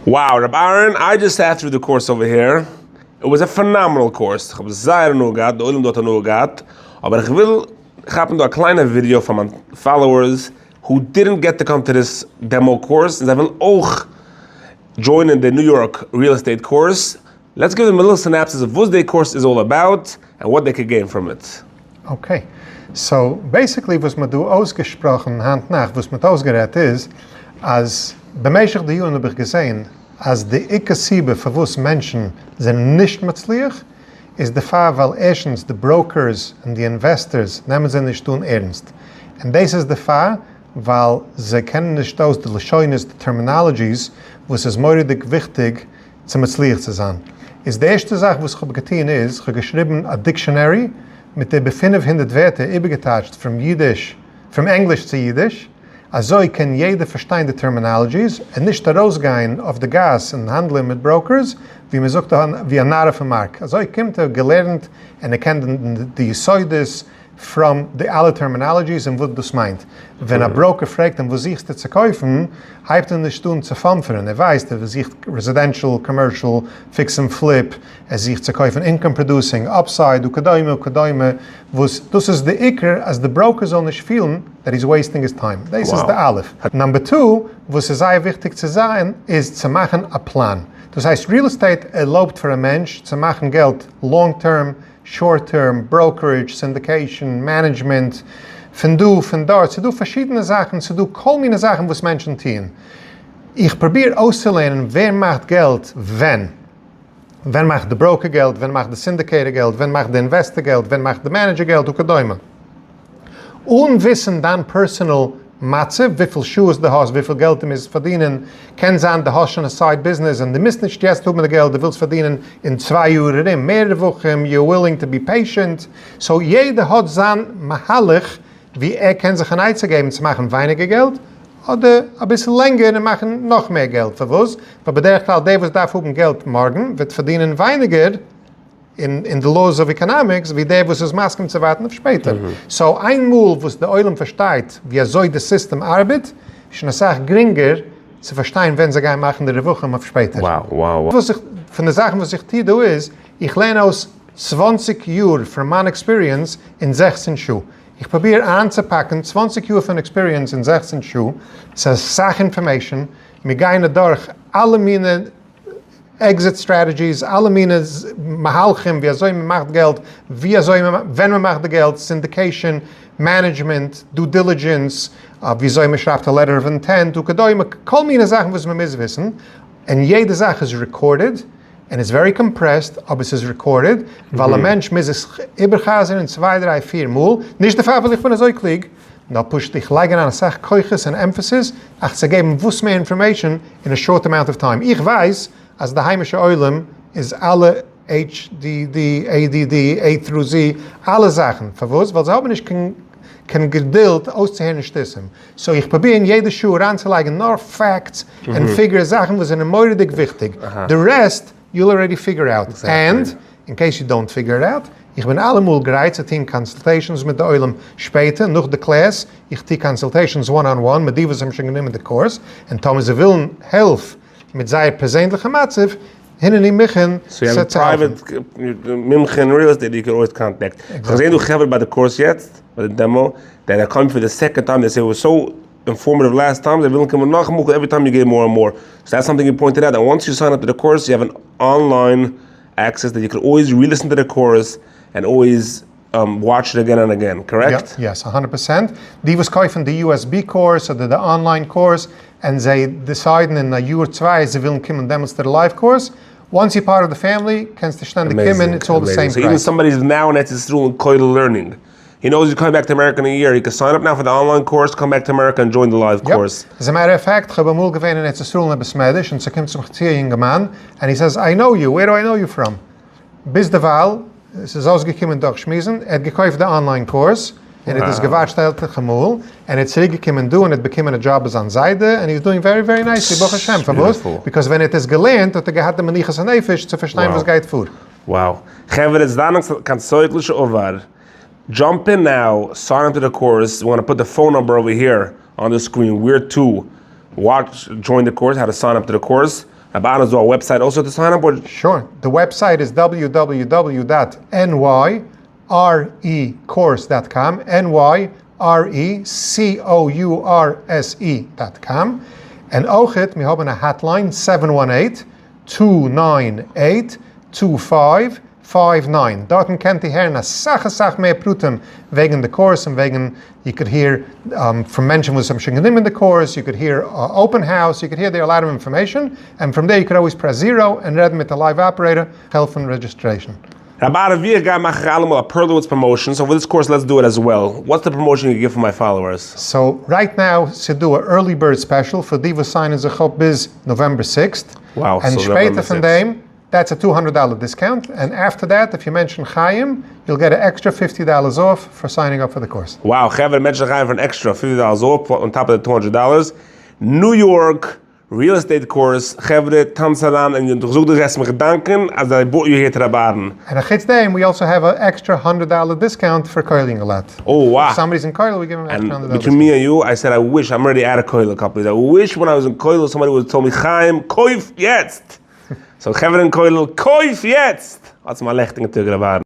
Wow רבי אהרן, I just sat through the course over here, it was a phenomenal course, איך האב זייער הנאה געהאט, די עולם דא האט הנאה געהאט, אבער איך וויל כאפן דא א קליינע ווידיאו פאר מיין followers who didn't get to come to this demo course און זיי ווילן אויך join ען די ניו יארק real estate course, let's give them a little synopsis אויף וואס די course איז all about and what they could gain from it. Okay, so basically וואס מ'האט דא אויסגעשפראכן היינט נאכט, וואס מ'האט אויסגערעדט איז, אז במשך די יארן האב איך געזען אז די עיקר סיבה פארוואס מענטשן זענען נישט מצליח איז דערפאר ווייל ערשטנס די brokers און די investors נעמען זיי נישט אן ערנסט, און דאס איז דערפאר ווייל זיי קענען נישט אויס די לשונות די terminologies וואס איז מורא'דיג וויכטיג צו מצליח צו זיין. איז די ערשטע זאך וואס כ'האב געטון איז, כ'האב געשריבן א dictionary מיט איבער 500 ווערטער איבערגעטייטשט פון אידיש, פון ענגליש צו אידיש, אזוי קען יעדער פארשטיין די terminologies און נישט ארויסגיין אויף די גאס און האנדלען מיט brokers ווי מען זאגט ווי א נאר אויפן מארק. אזוי קומט ער געלערנט און ער קען די יסודות פראם די אלע terminologies און וואס דאס מיינט. ווען א broker פרעגט אים וואס זוכסטו צו קויפן, הייבט ער נישט אן צו פאמפערן, ער ווייסט ער זוכט residential, commercial, fix and flip, ער זוכט צו קויפן income producing, upside, וכדומה וכדומה, וואס דאס איז די עיקר אז די broker זאל נישט פילן that he's wasting his time. דאס איז די א'. number two, וואס איז זייער וויכטיג צו זיין, איז צו מאכן א פלאן. דאס הייסט real estate ערלויבט פאר א מענטש צו מאכן געלט long term, short term, brokerage, syndication, management, פון דא, פון דארט, ס'דא פארשידענע זאכן, ס'דא כל מיני זאכן וואס מענטשן טוען. איך פרוביר אויסצולערנען ווער מאכט געלט ווען. ווען מאכט די broker געלט, ווען מאכט די syndicator געלט, ווען מאכט די investor געלט, ווען מאכט די manager געלט וכדומה. אן וויסן דיין personal מצב, וויפיל שעות דו האסט, וויפיל געלט דו מוזט פארדינען, קען זיין דו האסט שוין א side business און דו מוזט נישט יעצט האבן די געלט, דו ווילסט פארדינען אין 2 יאר ארום מער רווחים, you're willing to be patient, so יעדער האט זיין מהלך ווי ער קען זיך אן עצה געבן צו מאכן ווייניגער געלט, אדער אביסל לענגער און מאכן נאך מער געלט, פארוואס? ווייל בדרך כלל דער וואס דארף האבן געלט מארגן וועט פארדינען ווייניגער אין די laws of economics ווי דער וואס איז מסכים צו ווארטן אויף שפעטער. so איינמאל וואס די עולם פארשטייט ווי אזוי די סיסטעם ארבעט, איז שוין אסאך גרינגער צו פארשטיין ווען זיי גייען מאכן די רווחים אויף שפעטער. וואס איך, פון די זאכן וואס איך טו דא איז, איך לערן אויס 20 יאר פון מיין experience אין 16 שעה. איך פרוביר איינצופאקן 20 יאר פון experience אין 16 שעה, ס'איז אסאך information, מיר גייען אדורך אלע מיני exit strategies, אלע מיני מהלכים ווי אזוי מען מאכט געלט, ווי אזוי ווען מען מאכט די געלט, syndication, management, due diligence, ווי אזוי מען שרייבט א letter of intent וכדומה, כל מיני זאכן וואס מען מוז וויסן, און יעדע זאך איז recorded, און איז very compressed, אבער ס'איז recorded, ווייל א מענטש מוז עס איבערחזר'ן צוויי דריי פיר מאל, נישט דערפאר ווייל איך בין אזוי קלוג, נאר פשוט איך לייג אריין אסאך כוחות און emphasis אייך צו געבן וואס מער information אין א short amount of time. איך ווייס אז די היימישע עולם איז אלע HDD, ADD, A through Z, אלע זאכן. פארוואס? ווייל זיי האבן נישט קיין געדולד אויסצוהערן שטותים. so איך פרוביר אין יעדע שעה אריינצולייגן נאר facts און figures, זאכן וואס זענען מורא'דיג וויכטיג. די rest you'll already figure out. And, in case you don't figure it out, איך בין אלעמאל גרייט צו טון consultations מיט די עולם שפעטער, נאך די class, איך טו consultations one on one מיט די וואס האבן שוין גענומען די course, און טאמער זיי ווילן הילף מיט זייער פערזענליכע מצב, הנני מוכן So you have private מומחה אין real estate you can always contact. איך האב געזען דא חברה ביי די course יעצט, ביי די demo, that are coming for the second time, they say it was so informative last time, זיי ווילן קומען נאכאמאל, every time you get more and more. So that's something you pointed out, that once you sign up to the course, you have an online access that you can always re-listen to the course and always watch it again and again, correct? Yes, 100%. די וואס קויפן די USB course אדער די online course און זיי decide ן אין א יאר צוויי זיי ווילן קומען דעמאלטס צו די live course, once you're part of the family קענסטו שטענדיג קומען, it's all the same price. So even somebody is now in ארץ ישראל אין כולל learning, he knows he's coming back to America in a year, he can sign up now for the online course, come back to America and join the live course. As a matter of fact, כ'האב אמאל געווען אין ארץ ישראל אין א בית מדרש און ס'קומט צו מיך צו א יונגערמאן and he says, I know you, where do I know you from? ביז דערווייל, ס'איז אויסגעקומען דורך שמועסן, ער האט געקויפט די online course, און ער האט עס געוואטשט עטליכע מאל, און ער איז צוריק געקומען דא און ער האט באקומען א דזשאב ביי זיין זיידע, און he is doing very very nicely ברוך השם, פארוואס? because ווען ער האט עס געלערנט האט ער געהאט די מנוחת הנפש צו פארשטיין וואס גייט פאר. Wow. חברה, איז דא נאך קיין צויגלישע עבר? Jump in now, sign up to the course, we want put the phone number over here on the screen where to watch, join the course, how to sign up to the course. רבי אהרן איז דא א website also to sign up or? Sure, די website איז www dot nyrecourse dot com, N-Y-R-E-C-O-U-R-S-E dot com, און אויכעט מיר האבן א hotline 718 298 2559, דארטן קענט איר הערן אסאך אסאך מער פרטים וועגן די course און וועגן you could hear פון מענטשן וואס האבן שוין גענומען די course, you could hear open house, you could hear there a lot of information, and from there you could always press zero און רעדן מיט א live operator העלפן registration. רבי אהרן ווי איך גיי מאך איך אלעמאל א Perlowitz promotion, so for this course let's do it as well, what's the promotion you give for my followers? So right now ס'דא א early bird special פאר די וואס סיינען זיך אפ ביז November sixth, און שפעטער פון דעם that's a 200 dollar discount, and after that if you mention חיים you'll get a extra 50 dollars off for signing up for the course. Wow, חברה mention חיים פאר אן extra 50 dollars off on top of די 200 dollars, ניו יארק real estate course, חברה טאנץ אריין און איך זאג דיר גייסט מיך דאנקען אז I brought you here to רבי אהרן. און אחוץ דעם we also have a extra hundred dollar discount פאר כולל אינגעלייט. Oh wow. If somebody's in כולל we give them extra hundred dollar. Between me and you, I said I wish, I'm already out of כולל a couple years, I wish when I was in כולל somebody would told me חיים קויף יעצט! So חברה אין כולל קויף יעצט! האטס מיר א לעכטיגן טאג רבי אהרן.